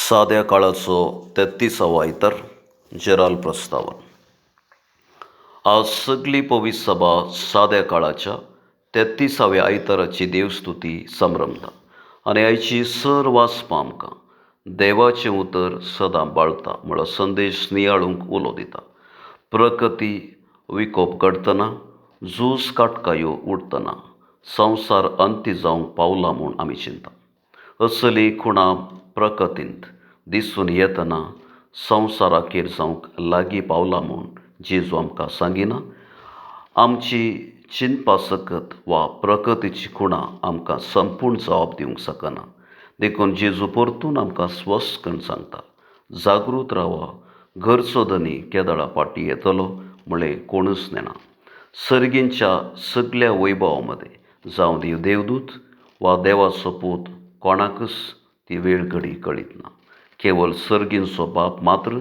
साद्या काळाचो 33वो आयतार जेराल प्रस्तावन. आज सगली पवित्र सभा साद्या काळाच्या 33व्या आयताराची देवस्तुती संभ्रमता आनी आयची सर वाचपां आमकां देवाचें उतर सदां बाळता म्हणलो संदेश नियाळूंक उलो दिता. प्रकृती विकोप घडटना, झूज काटकायो उडटना संवसार अंती जावंक पावला म्हूण आमी चिंता. असली खुणां प्रकृतींत दिसून येतना संवसाराखेर जावंक लागीं पावला म्हूण जेजू आमकां सांगिना. आमची चिंतपा सकत वा प्रकृतीची खुणां आमकां संपूर्ण जबाब दिवंक शकना. देखून जेजू परतून आमकां स्वस्थ करून सांगता, जागृत रावा, घरचो धनी केदळा फाटी येतलो म्हळें कोणूच नेणा. सर्गींच्या सगल्या वैभवा मदें जावं दी देवदूत वा देवाचो पूत कोणाकच ती वेळ घडी कळीत ना. केवल सर्गींचो बाप मात्र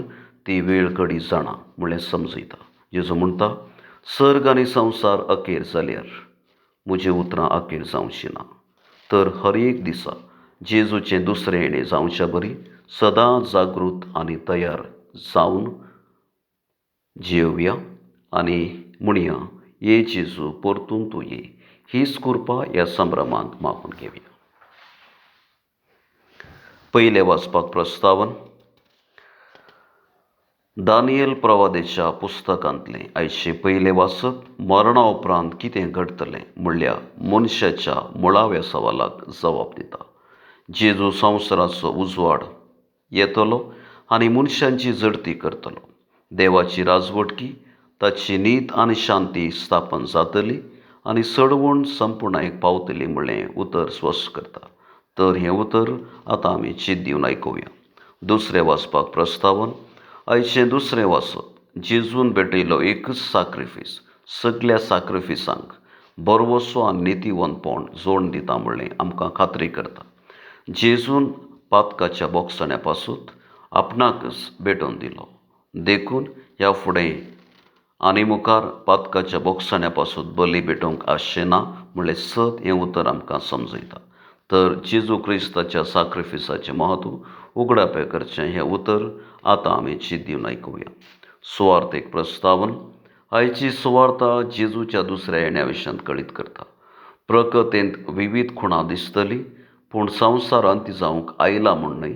ती वेळ घडी जाणा म्हणलें समजयता. जेजू म्हणटा, सर्ग आनी संवसार अखेर जाल्यार म्हजी उतरां अखेर जावची ना. तर हर एक दिसा जेजूचें दुसरें येणें जावच्या बरी सदां जागृत आनी तयार जावन जियोवया आनी म्हणया, ये जेजू परतून तूं ये. हीच कृपा ह्या संभ्रमांत मागून घेवया. पयलें वाचपाक प्रस्तावन दानियल प्रवादेच्या पुस्तकांतलें आयचें पयलें वाचप मरणा उपरांत कितें घडटलें म्हणल्यार मनशाच्या मुळाव्या सवालाक जबाब दिता. जेजू संवसाराचो उजवाड येतलो आनी मनशांची जडती करतलो. देवाची राजवटकी, ताची नीत आनी शांती स्थापन जातली आनी सडवण संपूर्णायेक पावतली म्हणलें उतर स्वस्थ करता. तर हें उतर आतां आमी चिंत दिवन आयकुया. दुसरें वाचपाक प्रस्तावन आयचें दुसरें वाचप जेजून भेटयलो एकच साक्रिफीस सगल्या साक्रिफिसांक बरवसो आनी नितीवंतपण जोडून दिता म्हणलें आमकां खात्री करता. जेजून पातकाच्या बोगसण्या पासून आपणाकच भेटोवन दिलो. देखून ह्या फुडें आनी मुखार पातकाच्या बोगसण्या पासून बली भेटोवंक आसचें ना म्हणलें सत हें उतर आमकां समजयता. तर जेजू क्रिस्ताच्या साक्रिफिसाचें म्हत्व उगडापें करचें हें उतर आतां आमी चिंत दिवन आयकुया. सुवार्थ एक प्रस्तावन आयची सुवार्ता जेजूच्या दुसऱ्या येण्या विशयांत कळीत करता. प्रकृतींत विविध खुणां दिसतली, पूण संवसार अंत जावंक आयला म्हूण न्हय.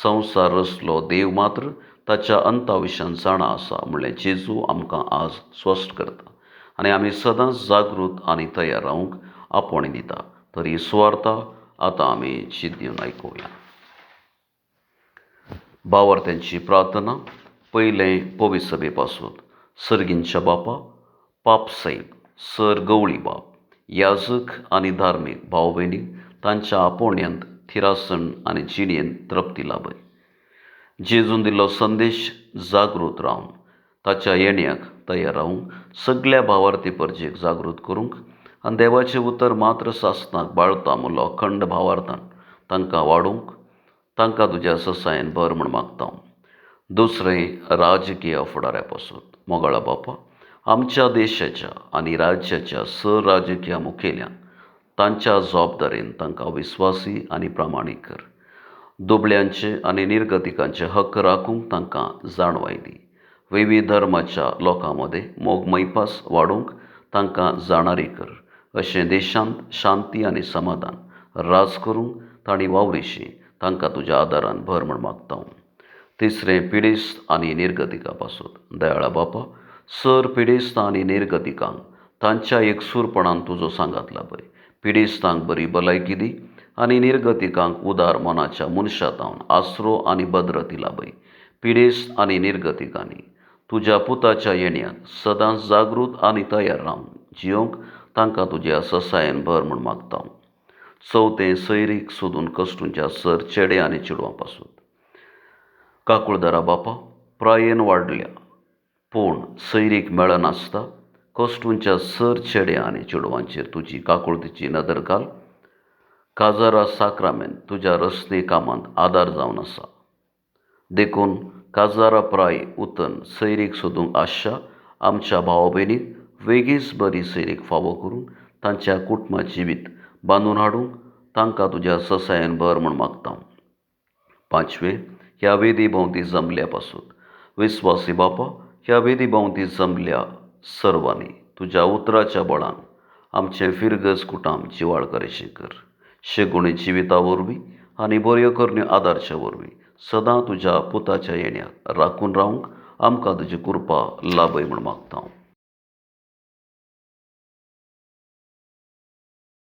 संवसार रचलो देव मात्र ताच्या अंता विशयांत जाणा आसा म्हणलें जेजू आमकां आज स्पश्ट करता आनी आमी सदांच जागृत आनी तयार रावंक आपोवणें दिता. तर ही सुवार्ता आतां आमी चिंत दिवन आयकुया. भावार्थ्यांची प्रार्थना पयलें पवित्र सभे पासून. सर्गींच्या बापा, पाप साहेब, सर गवळी बाप, याजक आनी धार्मीक भाव भयणी तांच्या आपोवण्यांत थिरासण आनी जिणेंत तृप्ती लाभय. जेजून दिल्लो संदेश जागृत रावन ताच्या येण्याक तयार रावूंक सगल्या भावार्थी परजेक जागृत करूंक आनी देवाचें उतर मात्र सासनाक बाळता म्हणलो अखंड भावार्थान तांकां वाडोवंक तांकां तुज्या ससायेन भर म्हूण मागता. दुसरें राजकीय फुडाऱ्या पासून. मोगाळा बापा, आमच्या देशाच्या आनी राज्याच्या सर राजकीय मुखेल्यांक तांच्या जबाबदारेन तांकां विस्वासी आनी प्रामाणीक कर. दुबळ्यांचे आनी निर्गतिकांचे हक्क राखूंक तांकां जाणवाय दी. विविध धर्माच्या लोकां मदें मोग मैपास वाडोवंक तांकां जाणारी कर. अशें देशांत शांती आनी समाधान राज करूंक तांणी वावरिशी तांकां तुज्या आदारान भर म्हूण मागता. तिसरें पिडेस्त आनी निर्गतिकां पासून. दयाळा बापा, सर पिडेस्तां आनी निर्गतिकांक तांच्या एकसूरपणान तुजो सांगात लाभय. पिडेस्तांक बरी भलायकी दी आनी निर्गतिकांक उदार मनाच्या मनशा जावन आसरो आनी भद्रती लाभय. पिडेस्त आनी निर्गतिकांनी तुज्या पुताच्या येण्याक सदांच जागृत आनी तयार रावन जियोंक तांकां तुज्या ससायेन भर म्हूण मागता. चवथें सैरीक सोदून कश्टूंच्या सर चेडे आनी चेडवां पासून. काकुळदारा बापा, प्रायेन वाडल्या पूण सैरीक मेळनासता कश्टूंच्या सर चेडे आनी चेडवांचेर तुजी काकुळतीची नदर घाल. काजारा साक्रामेंत तुज्या रसने कामांत आदार जावन आसा. देखून काजारा प्राय उतन सैरीक सोदूंक आसच्या आमच्या भाव भयणीक वेगीच बरी सैरीक फावो करून तांच्या कुटुंबा जिवीत बांदून हाडूंक तांकां तुज्या ससायेन भर म्हूण मागता. पांचवें ह्या वेदी भोंवती जमल्या पासून विस्वासी बापा, ह्या वेदी भोंवती जमल्या सर्वांनी तुज्या उतराच्या बळान आमचें फिरगज कुटाम जिवाळ करेशें कर. शेगुणी जिविता वरवीं आनी बऱ्यो करण्यो आदारच्या वरवीं सदां तुज्या पुताच्या येण्याक राखून रावंक आमकां तुजी कृपा लाभय म्हूण मागता हांव.